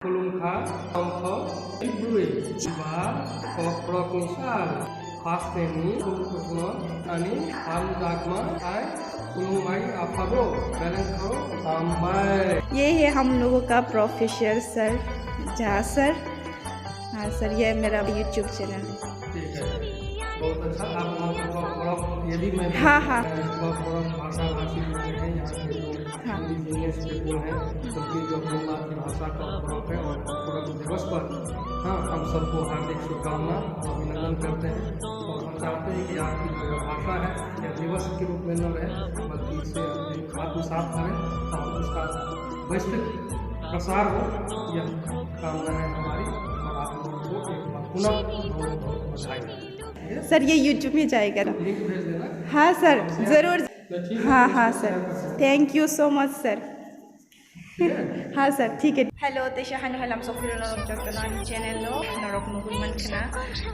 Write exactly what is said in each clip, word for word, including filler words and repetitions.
Khulumkha, tongthok, ibrui, ba, kokrokni sal, hasteni, khulumkha, ani, hamjakma, ai, khulumbai, apharo, belengkho, hambai. ये है हम लोगों का प्रोफेसर सर, झा सर। हाँ सर, ये मेरा YouTube चैनल है। ठीक है, बहुत अच्छा। आप लोगों को, ये भी मैं, हाँ, हाँ। बहुत, बहुत भाषा भाषी लोग हैं यहाँ के लोग। हाँ। हिंदी, इंग्लिश के वो हैं, उनकी जो अपनी मातृभाषा का गौरव है और गौरव दिवस पर, हाँ, हम सबको हार्दिक शुभकामना और अभिनंदन करते हैं। और हम चाहते हैं कि आपकी जो भाषा है, यह दिवस के रूप में न रहे, बल्कि इसे अपने आत्मसात करें और उसका वैश्विक प्रसार हो, यह कामना है हमारी। और आप लोगों को एक बार पुनः बहुत, बहुत बधाई। सर, ये YouTube में जाएगा ना? लिंक भेज देना। हाँ सर, जरूर। हाँ, हाँ sir, thank you so much sir. हाँ सर, ठीक है। Hello, teisa haino hai lamsok phirwino norok jotono ani channel o norok nugwi mankha na,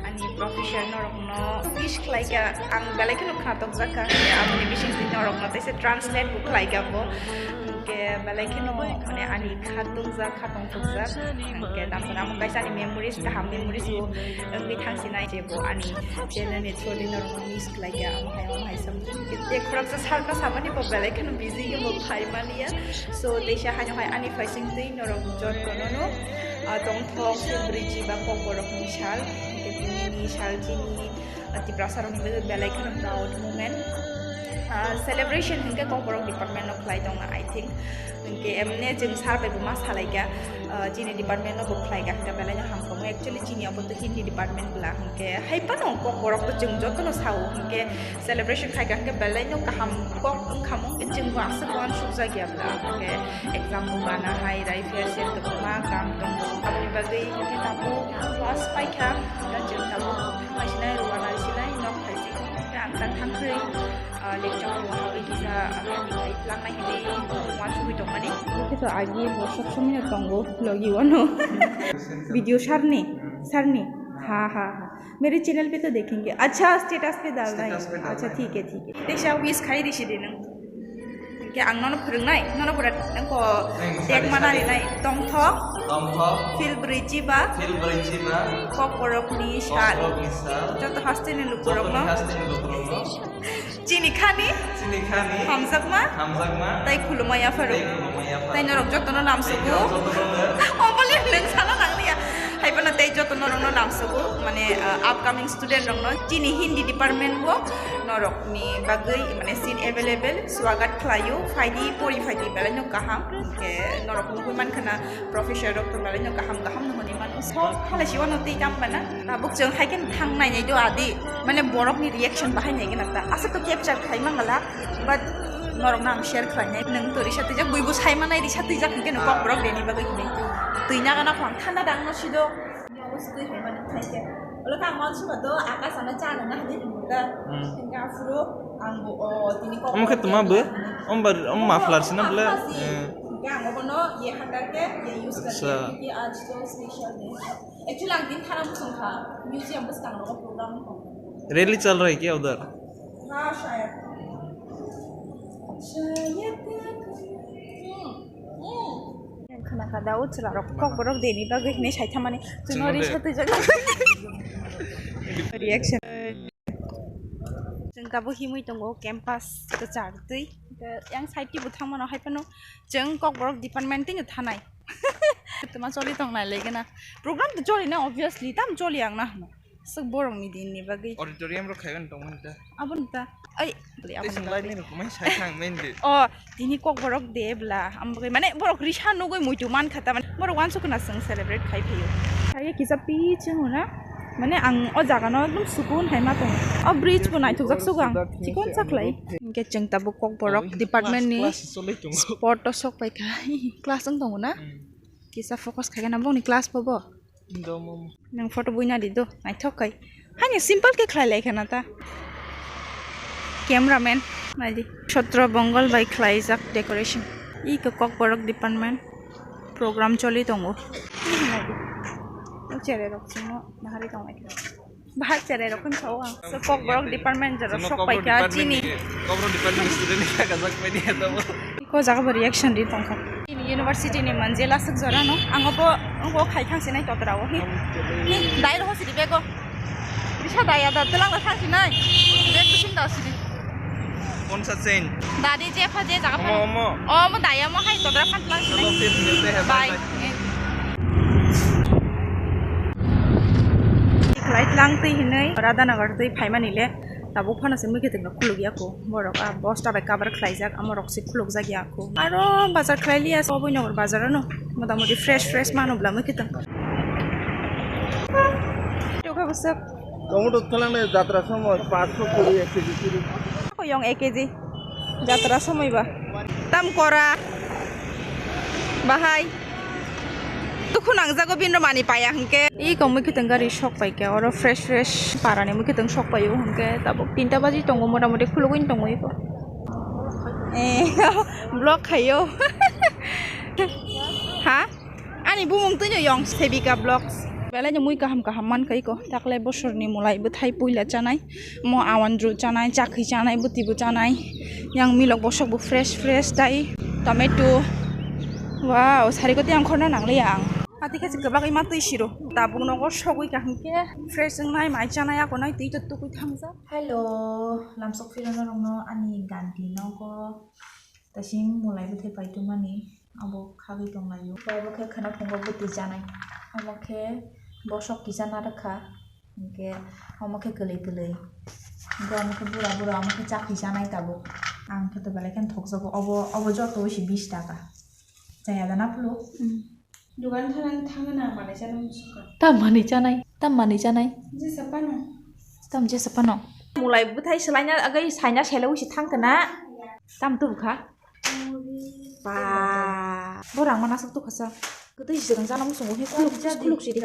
ani professor norokno wish khlaikha, ang belai kheno khnatokjakha, aboni bisingtwi norokno teisa translate bo khlaikha bo. Hwnkhe belai kheno mane ani kha tungjak, kha tongthokjak, hwnkhe tamsana amo kaisa ani memories, kaham memories bo wngwi thangsinai je bo ani channel ni through di norokno miss khlaikha, amo hai, amo hai sam. Tei khoroksa salka samani bo belai kheno busy khe bo phai maliya. So, teisa haino hai ani phaising twi norok jotono no, ah, tongthok se bwrwi chiba kokborokni sal, hwnkhe tini ni sal chini, ah, Tiprasa rokni bagwi belai kheno proud moment. Ah, celebration hwnkhe kokborok department no khlai tongna, I think. Hwnkhe emne chwng sir bai bo ma salaikha, ah, chini department no bo khlaikha hwnkhe belai no hamkhamu. Actually chini obo to Hindi department bwla hwnkhe hai phano kokborok to chwng jotono sao hwnkhe celebration khaikha hwnkhe belai no kaham kok wngkhamu hwnkhe chwng bo aswk uansukjak ya bwla hwnkhe exam bo gana hai rai fair sir kwbangma kam tongo aboni bagwi hwnkhe tabuk class paikha hwnkhe chwng tabuk thangmaisinai rwanasinai nok phaising hwnkhe ang ta thangkhwrwi. Ah, lecture room o kisa, ah, hai, hai, langnai hinwi uansugwi tongmani. Kisa agi bo sob somoi no tongo, logi wano. Video sir ni, sir ni. Ha, ha, ha. मेरे चैनल पे तो देखेंगे। अच्छा, status पे डालना है। Status पे डालना है। अच्छा, ठीक है, ठीक है। Teisa wish khai risi de nang. Ke ang nono phwrwngnai, nono pura nang ko tag mana rinai. Tongthok. Tongthok. Phil bwrwi chiba. Phil bwrwi chiba. Kokborokni sal. Kokborokni sal. Joto hasteni lukurokno. Joto hasteni lukurokno. Chini khani. Chini khani. Hamjakma. Hamjakma. Tai khulumai yapharo. Tai khulumai yapharo. Tai norok jotono lamsogo. Tai norok jotono. Obole nwng sana nangliya. Hai phano tai joto norokno lamsogo. Mane, uh, upcoming student rokno. Chini Hindi department bo norokni bagwi, mane, seat available. Swagat khlaio. Phaidi, pori phaidi, belai no kaham. Hwnkhe norok nugwi mankha na. Professor rok to belai no kaham kaham no hwnwi mano. Sok halai si wano tei kam bana. Tabuk chwng hai khe thang nai nai do adi. Mane borok ni reaction bahai nai gana ta. Aswk to capture khai mangala. But norok no ang share khlai nai. Nwng to risa twijak, buibu sai manai risa twijak hwnkhe no kok borok reni bagwi hwnwi. Twi naga na khwang thanda dang no sido. Ni obo se twi hai mani khai khe. Olo ka mon suba do aka sana cha na na hwnwi hwnwi ta. Hmm. Hwnkhe aphuru ang bo o tini kok. Omo khe tuma bo? Om bar, om muffler sina bwle? Muffler si. Eh. Hwnkhe ang obono ye handa khe ye use kha. Acha. Ye aaj to special day. Actually ang din thana bwswng kha. Museum bwskang rogo program tong. Rally chal raha hai kya udhar? Ha, shayad. Shayad. Hmm. Hmm. Khna kha da o chwla rok kok borok deni bagwi hinwi sai thamani. Chwng no risa twijak. Reaction. Chwng tabuk himwi tongo campus kwchar twi. Yang side twi bo thangmano hai phano chwng kokborok department twino thanai. Tuma choli tong nai lei gana. Program to choli na obviously, tam choli ang na hwno. Swk borok ni din ni bagwi. Auditorium rok khaiban tong mani ta. Aboni ta. Ai, bwle tei aboni chwng bagwi. Lai meno kumai sai thang mende. O, tini kokborok de bwla. Am bagwi mane borok risa nugwi muitu man kha ta mane. Borok uansuk khna chwng celebrate khai phaio. Hai kisa pi chwng hwna. Mane ang o jaga no ekdom sukun hai ma tongo. O bridge bo naithok jak sugo ang. Chikon sa khlai. Hwnkhe chwng tabuk kokborok department ni spot o sok pai kha. Class wng tongo na? Hmm. Kisa focus khai na bongni class bo bo. Nwng photo buina di do, naithok kai. Hani simple khe khlai lai khana ta. Cameraman, nai di. Chhatro Bongal bai khlaijak decoration. Iko kokborok department program choli tongo. Nai di. O chere rok chwngno nahari tong lai kha. Bahai chere rok khon sao ang. So kokborok department jora sok pai kha chini. Kokborok department student ni kha gajak pai di ta bo. Ko jaga bo reaction ri tong kha. Chini University ni manjila swk jora no. Ang obo, ang bo khai thang sinai totra o. Hi. Hi, dai ro sidi bego. Bisa dai ada telang da thang sinai. Beg bising da sidi. Konsa chain? Dadi je pha je jaga pha. Omo, omo. Omo dai omo hai totra phan telang sinai. Chalo, phir milte hai, bye, bye, bye. Khlai tlang twi hinwi Radhanagar twi phaimani le. Tabuk phano se mui khitwng no khuluk ya kho. Borok a bosta bai cover khlaijak, amo rok se khuluk jak ya kho. Aro bazar khlai liya se Oboi Nagar bazar ano. Mota moti fresh fresh mano bwla mui khitwng. Tokha bwswk. Tomato thalang le jatra somoy paanch sho kuri, ek keji kuri. Ko yong ek keji. Jatra somoy ba. Tam kora. Bahai. Dukhu nangjago bini mani paya hwnkhe. I kongmui khitwng gari sok paikha, oro fresh fresh parani mui khitwng sok paio hwnkhe tabuk tinta baji tongo, mota moti khulugwi tongo iko. Eh, vlog khaio. Ha? Ani bumung twino yong Sevika Vlogs. Belai no mui kaham kaham mankha iko. Takle bosorni mulai bwthai puila chanai. Mo awandru chanai, chakhwi chanai, bwtwi bo chanai. Yang milok bosok bo fresh fresh tai. Tomato. Wow, sari koti ang khorna nangliya ang. Ati khe kwbak ima twi siro. Tabuk nogo sogwi kaham khe fresh wngnai, mai chanai, ako nai twi to tukwi thangjak. Hello, lamsok phirano rokno ani ganti nogo. Tasing mulai bwthai paitwmani. Abo khagwi tonglaio. Obo khe khwnaphungo bwtwi chanai. Omo khe bosok kisa narwkha. Hinkhe omo khe kwlwi kwlwi. Hinkhe omo khe bura bura, omo khe chakhi chanai tabuk. Ang khe to belai kheno thokjago. Obo, obo joto se bish taka. Chaya da na phulu? Hmm. Dukan thana thangna manwi chana musuka. Tam manwi chanai, tam manwi chanai. Jesa pano. Tam jesa pano. Mulai bwthai swlaina agwi saina sele wisi thangkana. Tam tubukha. Ba, borang mana sok tukhasa. Kwtwi si jana musungo he khuluk, khuluk si di.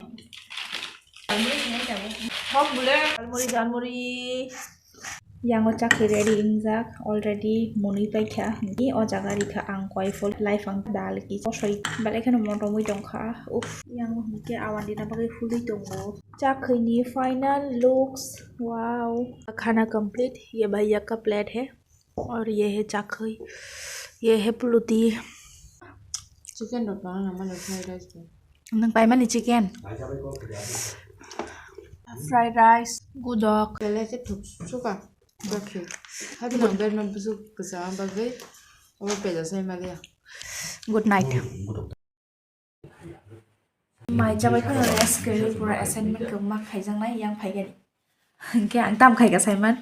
Hok bule. Jalmuri, jalmuri. Yango chakri ready wngjak already, mwnwi paikha. Ni o jaga rikha ang koi phol life ang dal ki osoi belai kheno motomwi tongkha. Uff, yango hinkhe awandina bagwi hului tongo. Chakri ni final looks, wow. Khana complete, ye bhaiya ka plate hai. Aur ye hai chakhwi, ye hai puluti. Chicken rok tong na mano fried rice rok. Nwng paimani chicken. Fried rice, gudok. Kele se thuk suka. Bakhe. Habi nang ber man busuk kasa bagwi. Obo peda sai maliya. Good night. Mai chabai phano rest kwrwi pura assignment kwbangma khaijaknai yang phaigani. Hinkhe ang tam khaika saiman,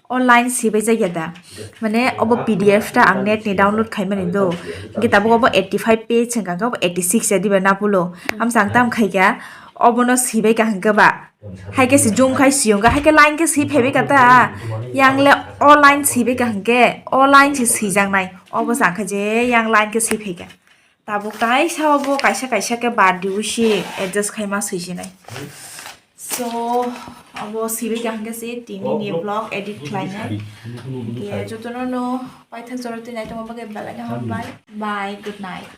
o line sibai jakya da? Mane obo P D F ta ang net ni download khaimani do. Hinkhe tabuk obo eighty five page hwnkha khe obo eighty six ya diba napulo. Amsa ang tam khaika, obono sibai ka hwnkhe ba. Haikhe se zoom khai siyong kha, haikhe line khe si phaibai ka ta. Yang le o line sibai ka hwnkhe, o line se sijaknai. Obo sa khe je yang line khe si phaika. Tabuk kaisa obo kaisa kaisa khe bad diwi si adjust khai ma swisinai. So, obo sibai kaham khe se tini ni vlog edit khlainai. Khe jotono no paithak jora twi nai tongma bagwi belai no hambai. Bye, good night.